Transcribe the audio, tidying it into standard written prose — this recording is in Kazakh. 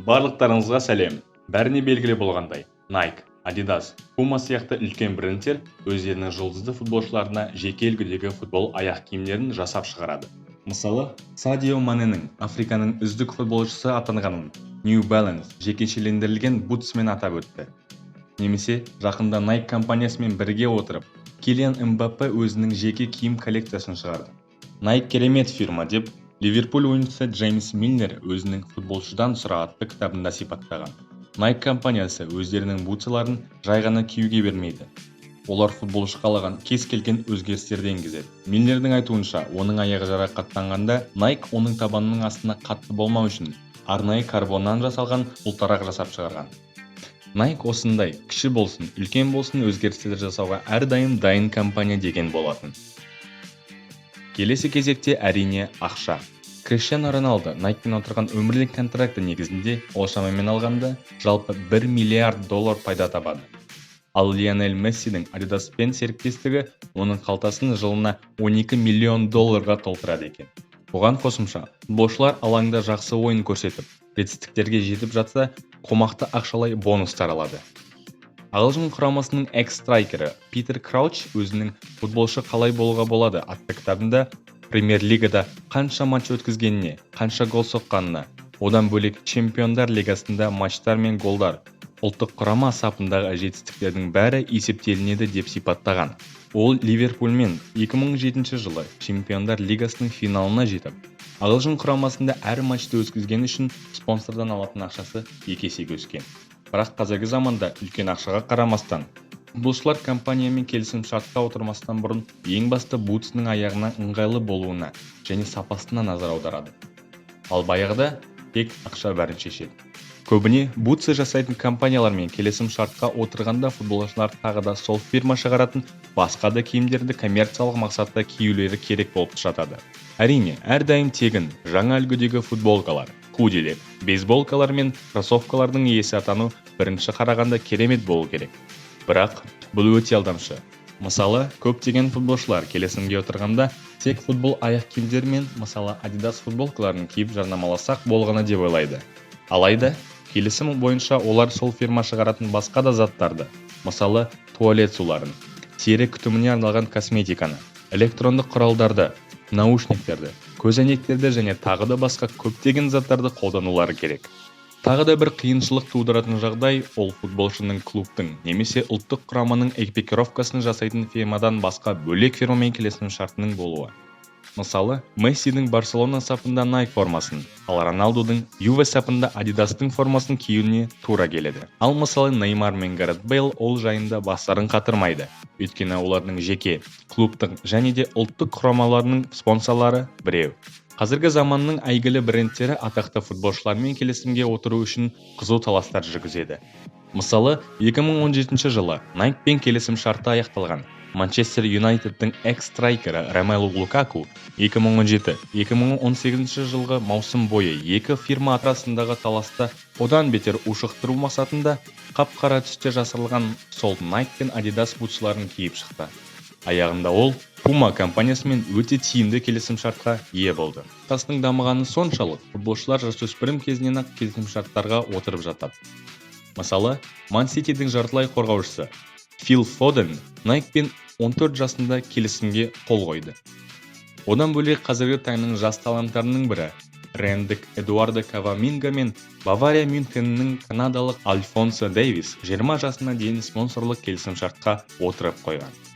Барлықтарыңызға сәлем! Бәріне белгілі болғандай, Nike, Adidas, Puma сияқты үлкен брендтер өздерінің жұлдызды футболшыларына жеке үлгідегі футбол аяқ киімдерін жасап шығарады. Мысалы, Садио Маненің Африканың үздік футболшысы атанғанын New Balance жекешелендірілген бутсымен атап өтті. Немесе жақында Nike компаниясымен бірге отырып, Килиан Мбаппе өзінің жеке киім коллекциясын шығарды. Nike керемет фирма деп Ливерпуль ойыншысы Джеймс Милнер өзінің «Футболшыдан сұра» атты кітабында сипаттаған. Nike компаниясы өздерінің бутсыларын жай ғана киюге бермейді. Олар футболшы қалаған кез келген өзгерістерді енгізеді. Милнердің айтуынша, оның аяғы жарақаттанғанда, Nike оның табанының астына қатты болмау үшін арнайы карбоннан жасалған ұлтарақ жасап шығарған. Nike осындай кіші болсын, үлкен болсын, өзгерістер жасауға әрдайым дайын компания деген болатын. Келесі кезекте, әрине, ақша. Криштиану Роналду Nike-пен отырған өмірлік контракті негізінде ол шамамен алғанда жалпы 1 миллиард доллар пайда табады. Ал Лионель Мессидің Adidas-пен серіктестігі оның қалтасын жылына 12 миллион долларға толтырады екен. Бұған қосымша, футболшылар алаңда жақсы ойын көрсетіп, жетістіктерге жетіп жатса, қомақты ақшалай бонустар алады. Ағылшын құрамасының экс-страйкері Питер Крауч өзінің «Футболшы қалай болуға болады» атты кітабында Премьер-лигада қанша матч өткізгеніне, қанша гол соққанына, одан бөлек Чемпиондар лигасында матчтар мен голдар, ұлттық құрама сапындағы жетістіктердің бәрі есептелінеді деп сипаттаған. Ол Ливерпульмен 2007 жылы Чемпиондар лигасының финалына жетіп, ағылшын құрамасында әр матчты өткізгені үшін спонсордан алатын ақшасы екі есеге өскен. Бірақ қазіргі заманда үлкен ақшаға қарамастан, футболшылар компаниямен келісім шартқа отырмастан бұрын ең басты бутсының аяғына ыңғайлы болуына және сапасына назар аударады. Ал баяғыда тек ақша бәрін шешеді. Көбіне бутсы жасайтын компаниялармен келісім шартқа отырғанда футболшылар тағы да сол фирма шығаратын басқа да киімдерді коммерциялық мақсатта киюлері керек болып жатады. Әрине, әрдайым тегін жаңа үлгідегі футболкалар, худилер, бейсболкалар мен кроссовкалардың иесі атану бірінші қарағанда керемет болу керек. Бірақ бұл өте алдамшы. Мысалы, көптеген футболшылар келісімге отырғанда тек футбол аяқ киімдері мен, мысалы, Adidas футболкаларын киіп жарнамаласақ болғаны деп ойлайды. Алайда келісім бойынша олар сол фирма шығаратын басқа да заттарды, мысалы, туалет суларын, тері күтіміне арналған косметиканы, электрондық құралдарды, наушниктерді, көзәйнектерді және тағы да басқа көптеген заттарды қолданулары керек. Тағы да бір қиыншылық тудыратын жағдай – ол футболшының клубтың немесе ұлттық құраманың экипировкасын жасайтын фирмадан басқа бөлек фирмамен келісім шартының болуы. Мысалы, Мессидің Барселона сапында Nike формасын, ал Роналдудың Юве сапында Адидастың формасын киюіне тура келеді. Ал мысалы, Неймар мен Гарет Бейл ол жайында бастарын қатырмайды, өйткені олардың жеке, клубтық және де ұлттық құрамаларының спонсорлары біреу. Қазіргі заманның әйгілі брендтері атақты футболшылармен келісімге отыру үшін қызу таластар жүргізеді. Мысалы, 2017 жылы Nike-пен келісім шарты аяқталған Манчестер Юнайтедтің экс-страйкері Ромелу Лукаку 2017-2018 жылғы маусым бойы екі фирма арасындағы таласты одан бетер ушықтыру мақсатында қап-қара түсте жасалған сол Nike пен Adidas бутсыларын киіп шықты. Аяғында ол Puma компаниясымен өте тиімді келісімшартқа ие болды. Тастың дамығаны соншалық, футболшылар жасөспірім кезінен-ақ келісімшарттарға отырып жатады. Мысалы, Ман Ситидің жартылай қорғаушысы Фил Фоден Nike-пен 14 жасында келісімге қол қойды. Одан бөлек, қазіргі таңның жас таланттарының бірі рендік Эдуардо Каваминга мен Бавария Мюнхеннің канадалық Альфонсо Дэвис 20 жасына дейін спонсорлық келісімшартқа отырып қойған.